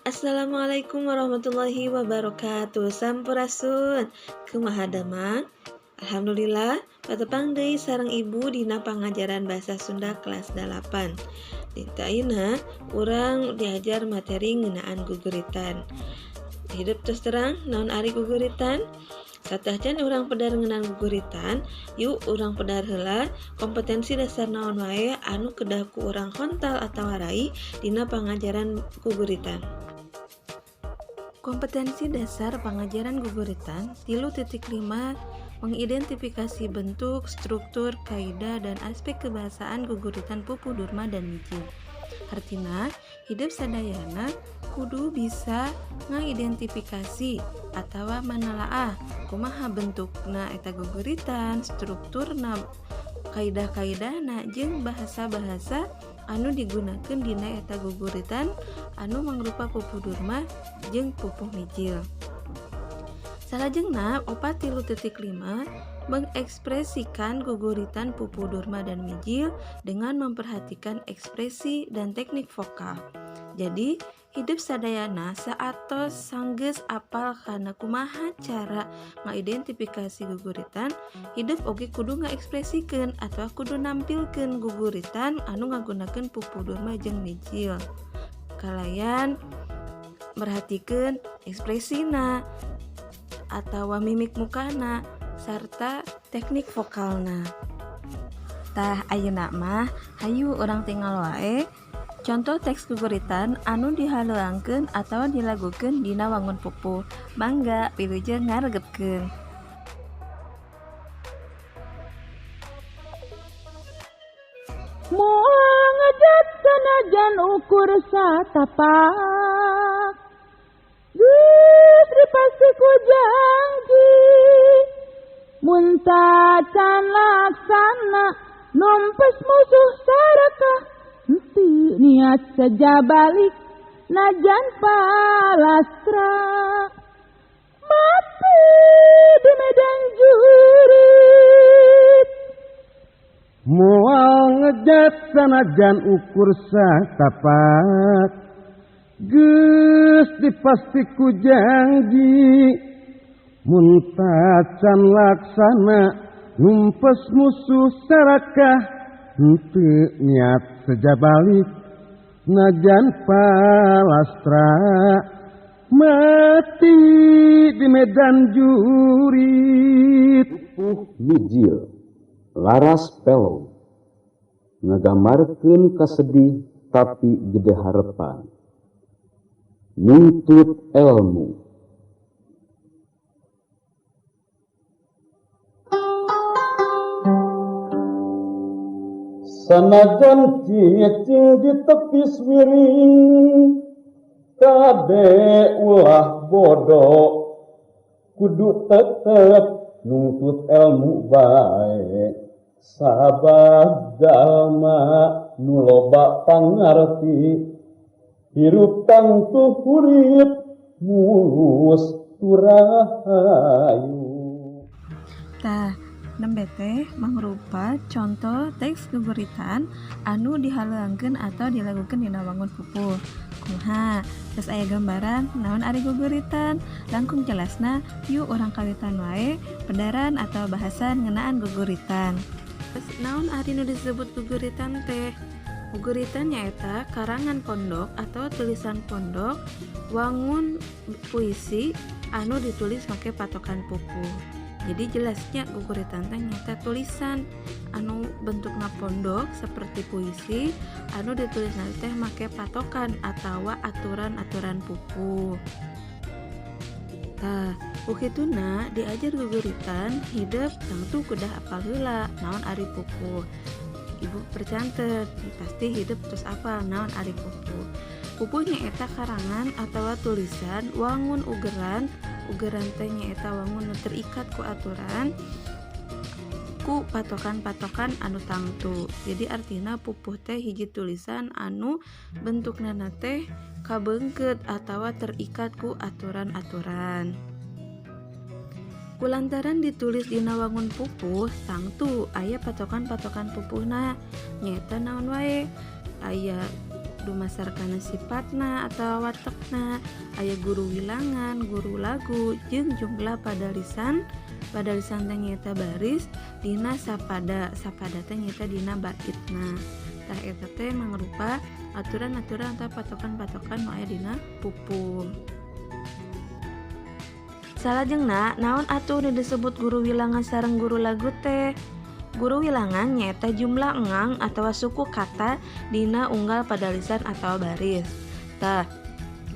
Assalamualaikum warahmatullahi wabarakatuh. Sampurasun. Kumaha damang? Alhamdulillah, patepang deui sareng Ibu dina pangajaran bahasa Sunda kelas 8. Dinten ayeuna urang diajar materi ngeunaan guguritan. Hidep tos terang naon ari guguritan? Sateuacan urang pedar ngeunaan guguritan, yuk urang pedar heula kompetensi dasar naon wae anu kedah ku urang hontal atawa raih dina pangajaran guguritan. Kompetensi dasar pangajaran guguritan 3.5, mengidentifikasi bentuk, struktur, kaidah, dan aspek kebahasaan guguritan pupuh Durma dan Mijil. Hartina, hidep sadayana kudu bisa ngidentifikasi atawa manalaah kumaha bentukna eta guguritan, strukturna, kaidah-kaidahna, jeung bahasa-bahasa anu digunakeun dina eta guguritan anu mangrupa pupuh Durma jeung pupuh Mijil. Salajengna, 4.3.5, mengekspresikan guguritan pupuh Durma dan Mijil dengan memperhatikan ekspresi dan teknik vokal. Jadi, hidep sadayana saatos sanggeus apal kana kumaha cara ngaidentifikasi guguritan, hidep oge kudu ngaekspresikeun atawa kudu nampilkeun guguritan anu ngagunakeun pupuh Durma jeung Mijil. Kalayan merhatikeun ekspresina atawa mimik mukana sarta teknik vokalna. Tah, ayeuna mah hayu urang tingal wae contoh teks guguritan anu dihaleuangkeun atawa dilagukeun dina wangun pupuh. Mangga wilujeng ngaregepkeun. Moal ngejat sanajan ukur satapak, geus dipasti ku janji, mun tacan laksana numpes musuh sarakah, henteu niat seja balik najan palastra, mati di medan jurit. Moal ngejat sanajan ukur satapak, geus dipasti ku janji, mun tacan laksana numpes musuh sarakah, henteu niat seja balik najan palastra, mati di medan jurit. Pupuh Mijil laras pelog ngagambarkeun kasedih tapi gede harepan nuntut elmu. Sanajan cicing di tepis wiring, kade ulah bodoh, kudu tetep nuntut elmu bae. Sabab jalma nu loba pangarti, hirup tangtu hurip mulus turahayu. Tah, nembe teh mangrupa contoh teks guguritan anu dihaleuangkeun atau dilagukeun dina wangun pupuh. Kumaha? Geus aya gambaran naon ari guguritan? Langkung jelasna, yuk urang kawitan wae pedaran atau bahasan ngeunaan guguritan. Naon ari nu disebut guguritan teh? Guguritan nyaeta karangan pondok atau tulisan pondok wangun puisi anu ditulis make patokan pupuh. Jadi jelasnya guguritan teh nyaeta tulisan anu bentukna pondok seperti puisi anu ditulis teh make patokan atawa aturan-aturan pupuh. Tah, ukituna diajar guguritan hidep tangtu kedah apal heula naon ari pupuh. Ibu percanten pasti hidep terus apal naon ari pupuh. Pupuh nyaeta karangan atawa tulisan wangun ugeran, ugeran teh nyaeta wangun nu terikat ku aturan ku patokan-patokan anu tangtu. Jadi artina pupuh teh hiji tulisan anu bentukna teh kabeungkeut atawa terikat ku aturan-aturan. Kulantaran ditulis dina wangun pupuh, tangtu aya patokan-patokan pupuhna nyaeta naon wae? Aya Dumasar kana sifatna atau watekna, aya guru wilangan, guru lagu, jeung jumlah padalisan. Padalisan teh nyaeta baris dina sapada, sapada teh nyaeta dina baitna. Tah eta teh mangrupa aturan-aturan atau patokan-patokan nu aya dina pupuh. Salajengna, naon atuh nu disebut guru wilangan sareng guru lagu teh? Guru wilangan nyaeta jumlah engang atau suku kata dina unggal padalisan atau baris. Tah,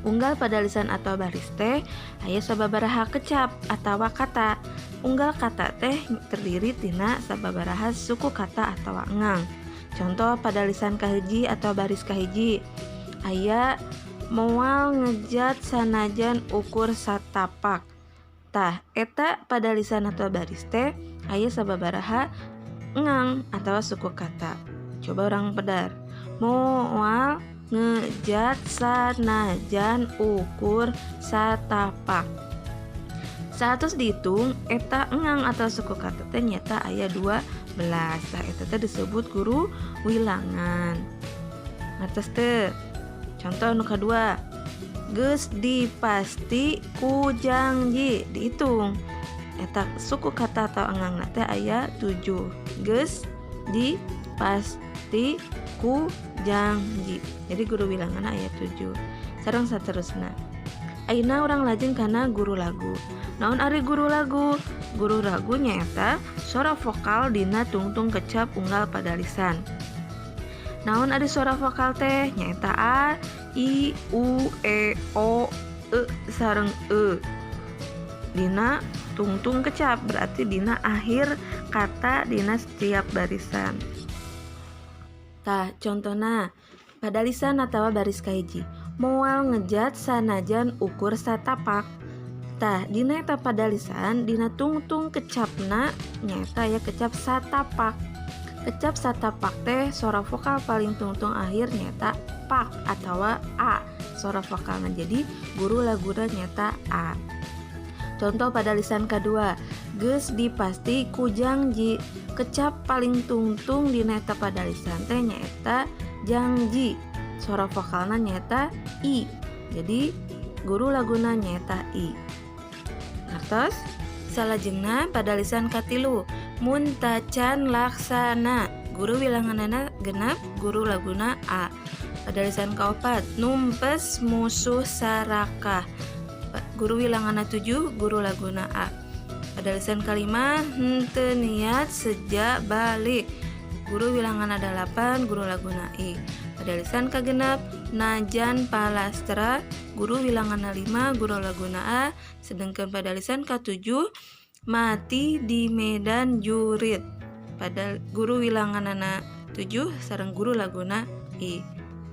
unggal padalisan atau baris teh aya sababaraha kecap atawa kata. Unggal kata teh terdiri tina sababaraha suku kata atau engang. Contoh padalisan kahiji atau baris kahiji aya moal ngejat sanajan ukur satapak. Tah, eta padalisan atau baris teh aya sababaraha engang atau suku kata. Coba orang pedar. Moal ngejat sanajan ukur satapak. 100 dihitung eta engang atau suku kata teh nyata aya 12. Tah eta teh disebut guru wilangan. Ngartos teu? Contoh nu kadua. Geus dipasti ku janji, dihitung. Eta suku kata atau engangna teh aya 7. Geus dipasti ku janji. Jadi guru wilanganna aya 7. Sareng saterusna. Ayeuna urang lajeng kana guru lagu. Naon ari guru lagu? Guru lagu nyaeta suara vokal dina tungtung kecap unggal padalisan. Naon ari suara vokal teh? Nyaeta a, i, u, e, o, e sareng e. Dina tungtung kecap berarti dina akhir kata dina setiap barisan. Tah, contohna padalisan atawa baris kahiji. Moal ngejat sanajan ukur satapak. Tah, dina eta padalisan dina tungtung kecapna nyaeta ya kecap satapak. Kecap satapak teh suara vokal paling tungtung akhir nyaeta pak atawa a. Suara vokalna jadi guru laguna nyaeta a. Contoh pada lisan kedua, geus dipasti ku jangji. Kecap paling tungtung dina eta padalisan teh nyaeta jangji. Suara vokalna nyaeta i. Jadi guru laguna nyaeta i. Ngartos? Salajengna pada lisan katilu, mun tacan laksana. Guru wilanganana genap, guru laguna a. Pada lisan kaopat, numpes musuh sarakah. Guru wilanganna 7, guru laguna a. Pada lisan kalima, henteu niat sejak balik. Guru wilanganna 8, guru laguna i. Pada lisan kagenap, najan palastra, guru wilanganna 5, guru laguna a. Sedangkan pada lisan ka-7, mati di medan jurit. Pada guru wilanganna 7 sareng guru laguna i.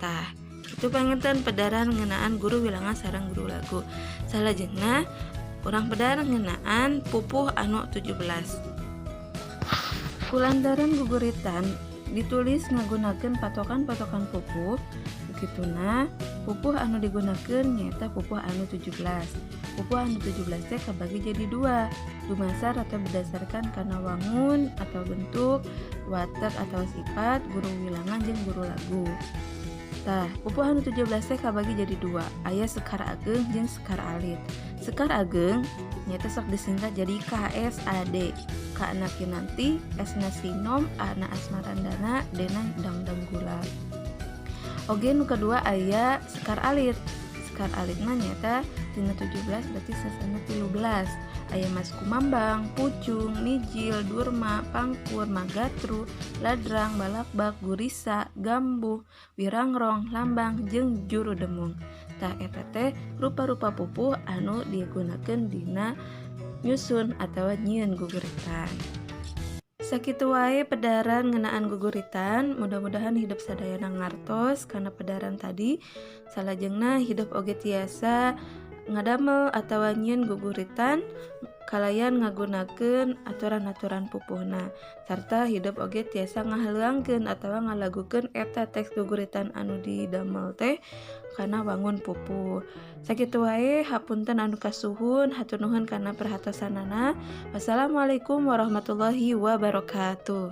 Tah, itu panginten pedaran ngeunaan guru wilangan sareng guru lagu. Salajengna urang pedar ngeunaan pupuh anu 17. Kulantaran guguritan ditulis ngagunakeun patokan-patokan pupuh, begituna pupuh anu digunakeun nyaeta pupuh anu 17. Pupuh anu 17 teh kabagi jadi dua, dumasar atau berdasarkan kana wangun atau bentuk, watek atau sifat, guru wilangan jeung guru lagu. Tah, pupuh anu 17 teh kabagi jadi dua, aya sekar ageng jeung sekar alit. Sekar ageng nyaeta sok disingkat jadi KSAD. K na Kinanti, S na Sinom, A na Asmarandana, D na Dangdang Gula. Oge nu kedua aya sekar alit. Sekar alit mah nyaeta tina 17 berarti sasana 13. Aya Mas Kumambang, Pucung, Mijil, Durma, Pangkur, Magatru, Ladrang, Balakbak, Gurisa, Gambuh, Wirangrong, Lambang, jeung Juru Demung. Tah eta teh rupa-rupa pupuh anu digunakeun dina nyusun atawa nyieun guguritan. Sakitu wae pedaran ngeunaan guguritan, mudah-mudahan hidup sadayana ngartos kana pedaran tadi. Salajengna hidup oge tiasa ngadamel atawa nyieun guguritan kalayan ngagunakeun aturan-aturan pupuhna, sarta hidup oge tiasa ngahaleuangkeun atawa ngalagukeun eta teks guguritan anu didamel teh kana wangun pupuh. Sakitu wae, hapunten anu kasuhun, hatur nuhun kana perhatosanana. Wassalamualaikum warahmatullahi wabarakatuh.